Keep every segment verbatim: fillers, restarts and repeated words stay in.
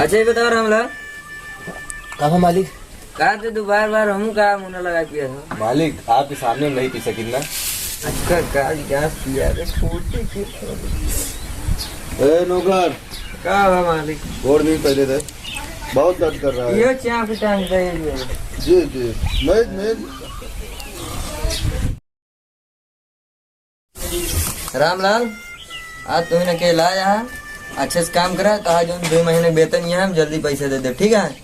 अच्छा, ये बताओ रामलाल। का बा मालिक? का ते तू बार बार हमू का मुंह लगा पिया हो? मालिक, आपके सामने नहीं पी सकिन ना। अच्छा, का गिलास पिया रे, छोटे के। ए नौकर। का बा मालिक? गोड़ नहीं पहले दे, बहुत दर्द कर रहा है। ये चाय की टांग दे ये। जी, जी। मैं, मैं रामलाल, आज तुहिन अकेला आया है, अच्छे से काम करा, तोहार जौन दुइ महीने के वेतन ही है, हम जल्दी पैसे दे देब, ठीक है?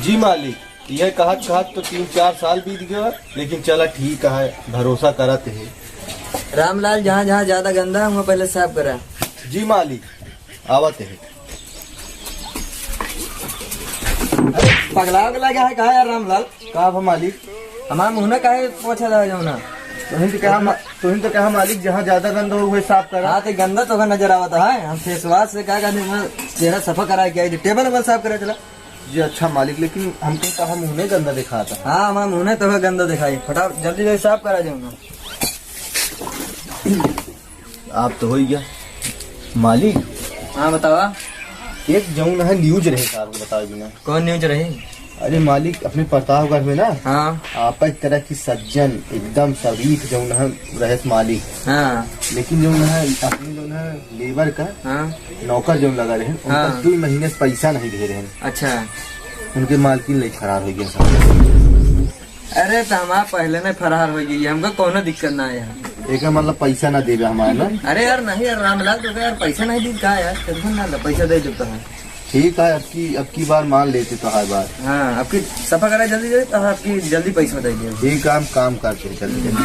जी मालिक, यह कहत कहत तो तीन चार साल बीत गया, लेकिन चला ठीक है, भरोसा करत है। रामलाल, जहाँ जहाँ ज्यादा गंदा है, वहाँ पहले साफ करा। जी मालिक, आवत है। अरे, पगला उगला गया है कहाँ यार रामलाल? का बा मालिक? हमार मुँह ना काहे पोछा रहा जौना? तुहिन तो कहा मा-, तुहिन तो कहा मालिक, जहाँ ज्यादा गंदा हो, वही साफ करा। हाँ, तो गंदा तो नजर आवत है। हम face wash से का कहते हैं, चेहरा सफा करा के आई, टेबल वेबल साफ करा चला। जी अच्छा मालिक, लेकिन हमके कहा मुँह नहीं गंदा दिखाता। हाँ, हमार मुँह नहीं तो गंदा दिखाई। फटाफट जल्दी जल्दी साफ करा जौना। आप तो हो ही गया मालिक। हाँ, बतावा। एक जौन है news रहे साहब को बतावे बिना। कौन news रही? अरे मालिक, अपने प्रतापगढ़ में ना, हाँ। आपस तरह की सज्जन, एकदम शरीफ जौन है रहे मालिक। हाँ। लेकिन जौन है अपने जौन है labour का, हाँ। नौकर जौन लगा रहे, उनका हाँ। दुइ महीने से पैसा नहीं दे रहे। अच्छा। उनके मालकिन ले फरार हो गया साहब। अरे, तो हमार पहले नहीं फरार हो गई, हमका कौनो दिक्कत ना है। एकर मतलब पैसा ना देवे हमारे ना? अरे यार, नहीं यार, रामलाल तो यार पैसा नहीं दी का यार, tension ना ले, पैसा दे देता है। ठीक है, अब की, अब की बार मान लेते तो हर बार। हाँ, अब की सफा करा जल्दी जल्दी, तो अब की जल्दी पैसा दे दिया। ठीक है, हम काम करते हैं, जल्दी जल्दी।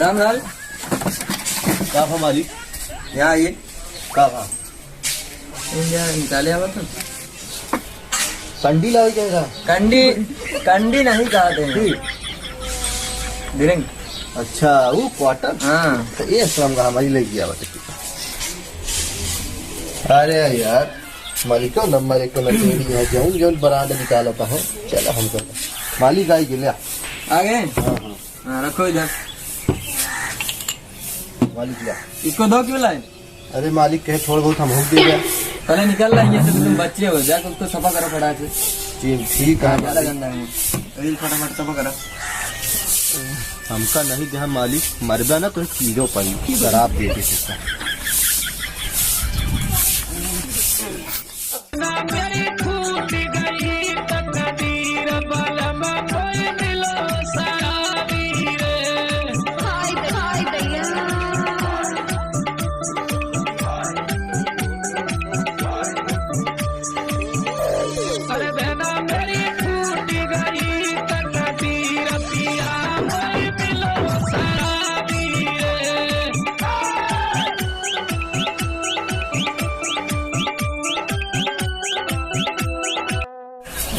रामलाल। का बा मालिक? यहाँ आइए। का बा? इंडिया निकाले आवा तो। कंडी लावे के का? कंडी, कंडी नहीं कहते हैं। जी। Drink। अच्छा, वो quarter? हाँ। तो ये श्रम का हमारी लगी आवा तो। अरे यार, मालिको नंबर एक को नचेड़ी है, जौन जौन brand निकालता है, चला हमको। मालिक आई के ले आ। आ गए? हाँ, हाँ। हाँ, रखो इधर। मालिक लिया। इसको दो क्यों लाए? अरे मालिक कहे थोड़ा बहुत हम हो दे जाए। पहले निकल रहा है, ये सब तुम बच्चे हो, जाके उसको सफा करो फटाक से। जी, ठीक है हाँ, ज्यादा मालिक। गंदा है। अरे फटाफट सफा करो। हमका नहीं दे मालिक, मरबा ना तो कीड़ो पाई, शराब दे दे सकता।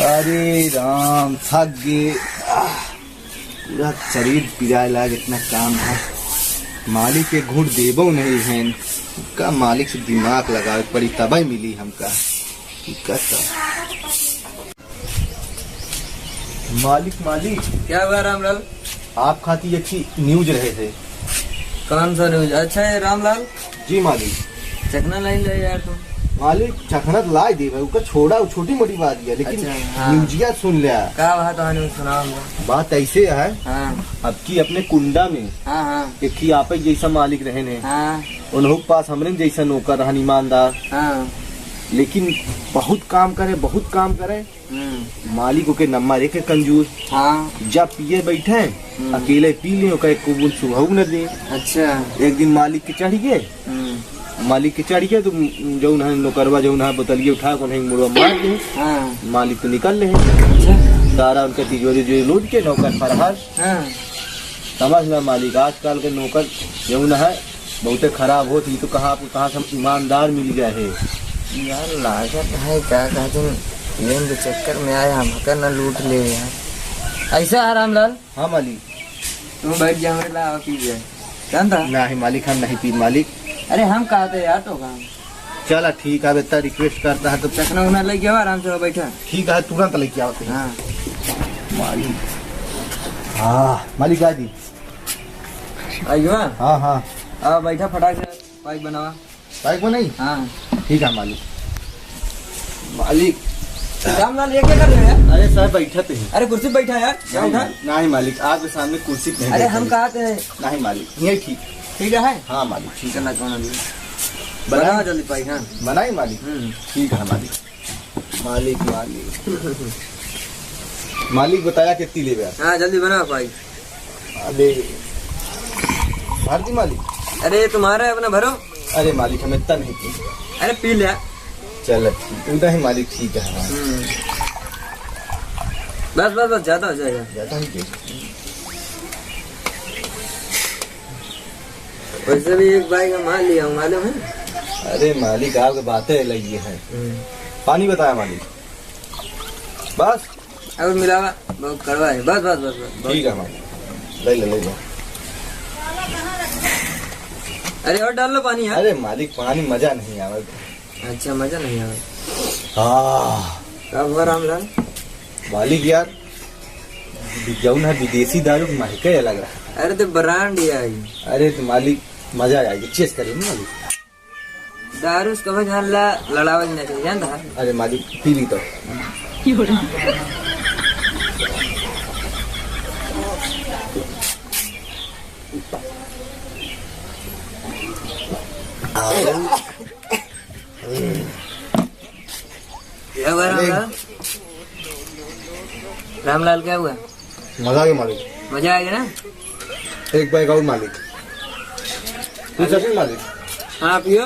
अरे राम, थक गए। आह, पूरा शरीर पिराए लाग इतना काम है। मालिक के घूंट देबो नहीं है। का मालिक से दिमाग लगावे पड़ी, तबे मिली हमका। दिक्कत है। मालिक, मालिक। क्या हुआ रामलाल? आप खातिर एक ठे news रहे थे। कौन सा news? अच्छा है रामलाल। जी मालिक। चखना लाई ले यार तू। मालिक, चखना तो लाई दे भाई, उसका छोड़ा, वो छोटी मोटी बात है, लेकिन अच्छा, हाँ। Newsिया सुन लिया। का बात है, news सुनाओ हमको। बात ऐसे है, हाँ। अब की अपने कुंडा में हाँ, हाँ। एक ही आप ही जैसा मालिक रहे ने, हाँ। उन्हों के पास हमरे जैसा नौकर रहन ईमानदार, हाँ। लेकिन बहुत काम करे, बहुत काम करे, हम्म। मालिक ओके नंबर एक है कंजूस। हाँ। जब पिए बैठे, हम्म। अकेले पी ले, ओका एको बूंद सुंघऊ न दे। अच्छा। एक दिन मालिक के चढ़ गए, हम्म। मालिक के चढ़ गए तो जौन है नौकरवा जौन है बोतलिया उठा के उन्हें मुड़वा मार दे। हाँ। मालिक तो निकल ले। अच्छा। सारा उनका तिजोरी जो लूट के नौकर फरार। हाँ। समझ ला मालिक, आजकल के नौकर जौन है बहुते खराब होत, ई तो कहा आपको कहाँ से हम ईमानदार मिल गए है। यार लागत है क्या कहते हैं, प्रेम के चक्कर में आया हमका न लूट ले यार। ऐसा है रामलाल? हाँ मालिक। तुम बैठ जा हमरे ला, पी जाए। जानता? नहीं मालिक, हम नहीं पी मालिक। अरे हम कहते यार तो काम। चला ठीक है, अब इतना request करता है तो। चखना उखना लेके आओ, आराम से बैठा। ठीक है, तुरंत लेके आओ तुम। हाँ। मालिक। हाँ, मालिक आ जी। आइयो। हाँ, हाँ। आ, बैठा फटाक से। बाइक बनावा। बाइक बनाई? हाँ। ठीक है मालिक। मालिक। रामलाल, ये क्या कर रहे हो यार? अरे सर, बैठा तो है। अरे कुर्सी पे बैठा यार, क्या नहीं, उठा? नहीं मालिक, आपके सामने कुर्सी पे नहीं अरे बैठा हम है। कहा थे। नहीं मालिक, ये ठीक। ठीक है? हाँ मालिक, ठीक है। चला, कौन अभी? बनाई? बनाओ जल्दी पाई, हाँ। बनाई मालिक? हम्म। ठीक है मालिक। मालिक, मालिक। मालिक बताया कितनी लेबे आप? हाँ, जल्दी बनाओ पाई। अरे, भारती मालिक। अरे, तुम्हारा है, अपना भरो। अरे मालिक, हम इतना नहीं पी। अरे, पी लिया। चल, ठीक, उतना ही मालिक, ठीक है, हाँ। हम्म। बस, बस, बस, ज्यादा हो जाएगा। ज्यादा ही पी। वैसे भी एक बाइक हम आ लिया हूँ, मालूम है? अरे मालिक, आपके बातें अलग ही है। हम्म। पानी बताया मालिक। बस। और मिलावा, बहुत कड़वा है। बस, बस, बस, बस, बहुत। ठीक है मालिक, ले ले, ले ले। अरे और डाल लो पानी यार। अरे मालिक, पानी मजा नहीं आवे। अच्छा, मजा नहीं आवे। आह। का हुआ रामलाल? मालिक यार, जौन है विदेशी दारू के महके अलग रहा। अरे तो ब्रांड यार। अरे तो मालिक, मजा आ जाएगी, चेस करिए ना मालिक। दारू से कभी जान ला लड़ावे के ना चाहिए, जानता है? अरे मालिक, पी ली तो। क्या हुआ अरे। रामलाल? रामलाल, क्या हुआ? मजा आ गया मालिक। मजा आ गया ना? एक बाइक और मालिक। तू सचिन मालिक। हाँ, पियो।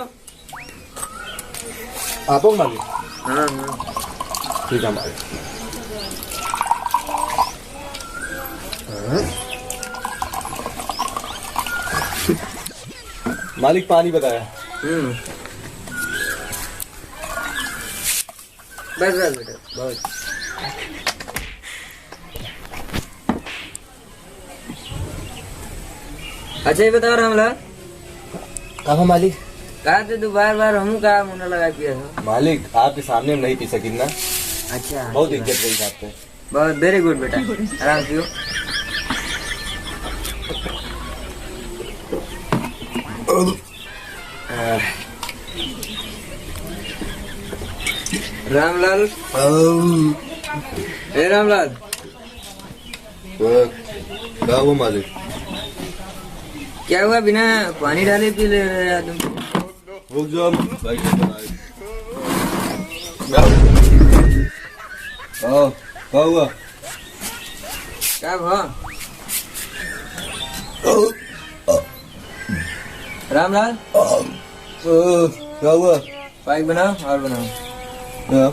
आपो मालिक। हाँ, हाँ। ठीक है मालिक। हाँ। मालिक पानी बताया। हम्म। बस, बस बेटा, बहुत। अच्छा, ये बताओ रामलाल। का हो मालिक? का तो तू बार बार हमू का मुंह लगा पिया हो? मालिक, आपके सामने हम नहीं पी सकिन ना। अच्छा, बहुत अच्छी बात। इज्जत रही आपके। बहुत, very good बेटा, आराम से पियो। रामलाल। ए रामलाल। का हुआ मालिक? क्या हुआ, बिना पानी डाले पी ले रहे यार तुम? रुक जाओ, भाई, हाँ, का हुआ? का भा? रामलाल? ओ, का हुआ? पाइक बनाओ और बनाओ। हाँ।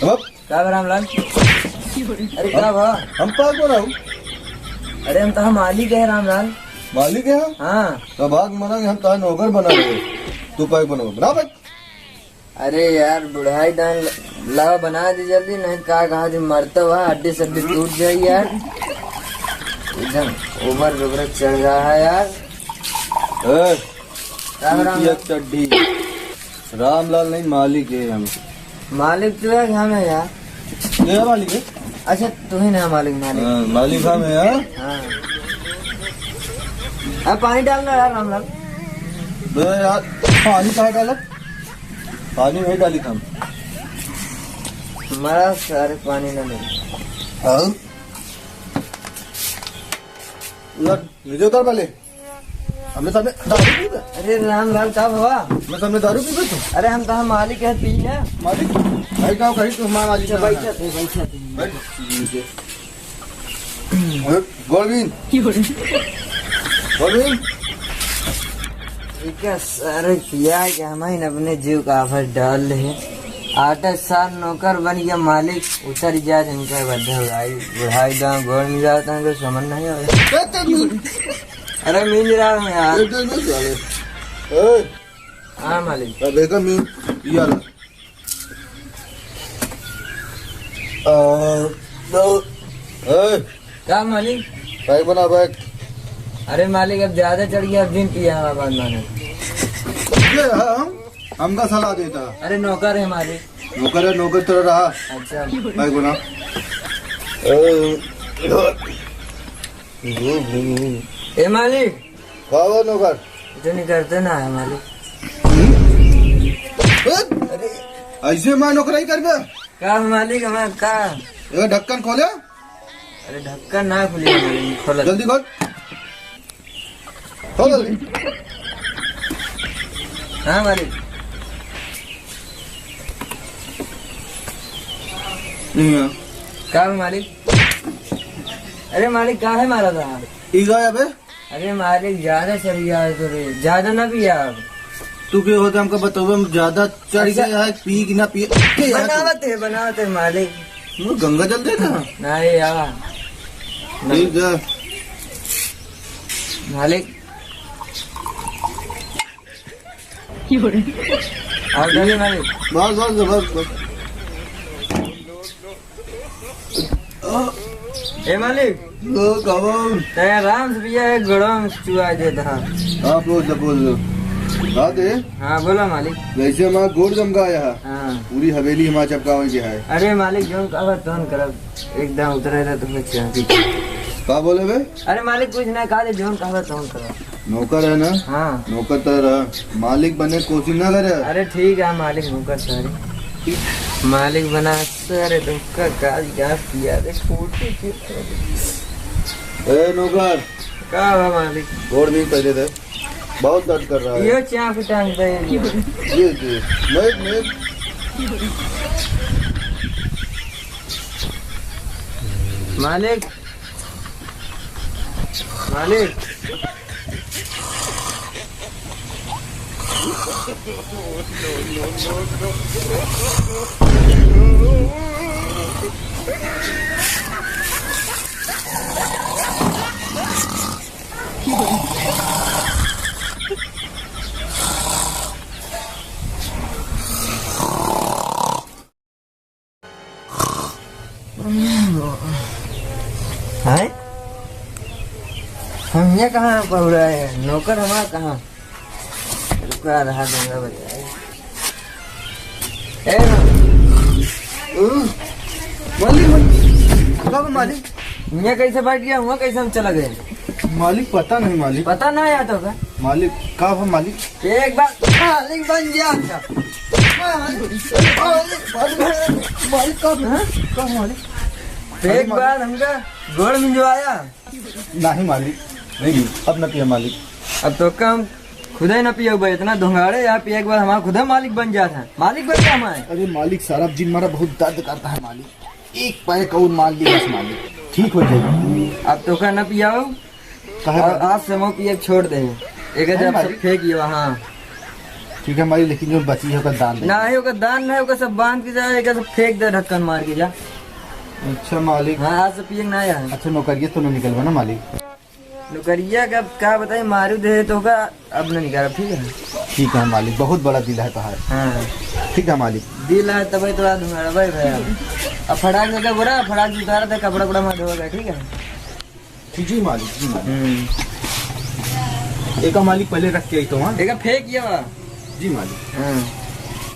अब? का भा रामलाल? अरे का भा? हम पाइक बनाऊ? अरे हम तोहार मालिक है रामलाल। मालिक है? हाँ। तब आग मना के हम तोहार नौकर बना रहे। तू पाइक बनाओ। बना पाइक। अरे यार, बुढ़ाई दान ल-, लावा बना दे जल्दी, नहीं का कहा जी मरता हुआ हड्डी सड्डी टूट जाई यार। एकदम उबर दुबर चढ़ रहा है यार। ए, राम राम। टूटिया चड्ढी। रामलाल नहीं, मालिक है हम। मालिक तो है, हम है यार। ये मालिक है? अच्छा, तू ही ना मालिक, मालिक। हाँ, मालिक हम है यार। हाँ। अब पानी डालना यार, रामलाल। बे यार, पानी कहाँ डाला? पानी वही डाली था हम। मरा सारे पानी ना मिले। और? लट, नीचे उतर पहले। हमरे सामने दारू पीबे? अरे रामलाल, का भवा? हमरे सामने दारू पीबे तू? अरे हम तोहार मालिक है, पी ले। मालिक? भाई का कहीं तू हमारा मालिक अच्छा, ना है। बैठा थे, बैठा थे। बैठ। गोविंद। गोविंद। इका सारे पिया के हम ही अपने जीव का आफत डाल ले। आठ साल नौकर बन गया मालिक, उतर जा जिनका बड्ढा भाई, बुढ़ाई दांव गोड़ में जाता है तो समझ नहीं आवे। ए, ते मीन। अरे मिल रहा है यार। ए, ते मीन साले। ए। हाँ मालिक। अब देखा मीन, ये वाला। आ, दो। ए। का मालिक? बैग बना बैग। अरे मालिक, अब ज्यादा चढ़ गया, अब दिन पिया हमारा बात माने। ये हम, हमका सलाह देता। अरे नौकर है मालिक। नौकर है, नौकर तरह रहा। अच्छा। बैग बना। ए, ए मालिक। बाबा नौकर। जो नहीं करते ना है मालिक। हम्म? अरे, ऐसे माँ नौकराई करबे? का मालिक, हमार का? ये ढक्कन खोले। अरे, ढक्कन ना खुली मालिक, खोल। जल्दी खोल। खोल जल्दी। हाँ मालिक। नहीं है। का मालिक? अरे मालिक, काहे मारा था? ई का है बे? अरे मालिक, ज्यादा चढ़ गया है तोरे, ज्यादा ना पिया अब। तू के होता हमका बताओ, हम ज्यादा चढ़ अच्छा। गया है, पी कि ना पी? के यार तू? बनावत है, बनावत है मालिक। वो गंगा जल देता? नहीं यार। ठीक है। मालिक। और चलिए मालिक। बस, बस, बस, बस। ए मालिक। लो, कहो। तै आराम से पिया, एक गोड़वा में चुआ देता है। आप लोग जब बोल लो। बात है? हाँ, बोला मालिक। वैसे हमारा गोड़ जम गया है। हाँ। पूरी हवेली हमारा चपका हो गया है। अरे मालिक, जौन कहबा तौन करब, एकदम उतरे रहे तो मैं चाहती। का बोले बे? अरे मालिक, कुछ ना, कहा दे, जौन कहबा तौन करब। नौकर है ना? हाँ। नौकर तो रहा, मालिक बने कोशिश ना करे। अरे ठीक है मालिक, नौकर सारे। मालिक बना सारे, धोखा काज गाज किया रे, खोटी के। ए नौकर। का बा मालिक? गोड़ भी पहले दे, बहुत दर्द कर रहा है। ये चाकू टांग दे। ये दे, नहीं, नहीं। मालिक। मालिक। हैं? हम ये कहाँ पहुड़ा है? नौकर हमारा कहाँ? रुका रहा, दूंगा बताए। ए, ओ, मालिक, मालिक, का बा मालिक? यहाँ कैसे बैठ गया? वहाँ कैसे हम चला गए? मालिक, पता नहीं मालिक। पता ना आया तो का? मालिक, का बा मालिक? एक बार मालिक बन गया था। मालिक, मालिक, मालिक, मालिक, का बा? हाँ? का बा मालिक? एक अरे मालिक। बार हमका गोड़ मिंजवाया। नहीं मालिक, नहीं, अब न पिया मालिक। अब तो का हम खुदे न पिया हुआ, इतना धुंगाड़े यहाँ पिया, एक बार हमारा खुदे मालिक बन जात है। मालिक बन गया हमारे। अरे मालिक, सारा दिन हमारा बहुत दर्द करता है मालिक, एक पैक और मार ली बस मालिक, ठीक हो जाएगी। अब तो का न पियाओ। काहे और मालिक? आज से हम पिए छोड़ दे। एक नहीं हजार सब मालिक। फेंक ये वहाँ। ठीक है मालिक, लेकिन जो बची है ओकर दान दे। नहीं, ओकर दान नहीं, ओकर सब बांध के जा, एक सब फेंक दे ढक्कन मार के जा। अच्छा मालिक। हाँ, आज से पिए ना यार। अच्छा नौकरिया तो न निकलबा ना मालिक? नौकरिया का का बताई, मारू दे तो का अब न निकाल, ठीक है? ठीक है मालिक, बहुत बड़ा दिल है तोहार। हाँ। ठीक है मालिक। दिल है तबे तो आज हमारा भाई भैया। अब फटाक से का बोला, फटाक से उतारा था, कपड़ा उपड़ा मत धोएगा, ठीक है? जी मालिक, जी मालिक। हम्म। एका मालिक पहले रख के आई तो, हाँ? एका फेंक ये बा। जी मालिक। हाँ।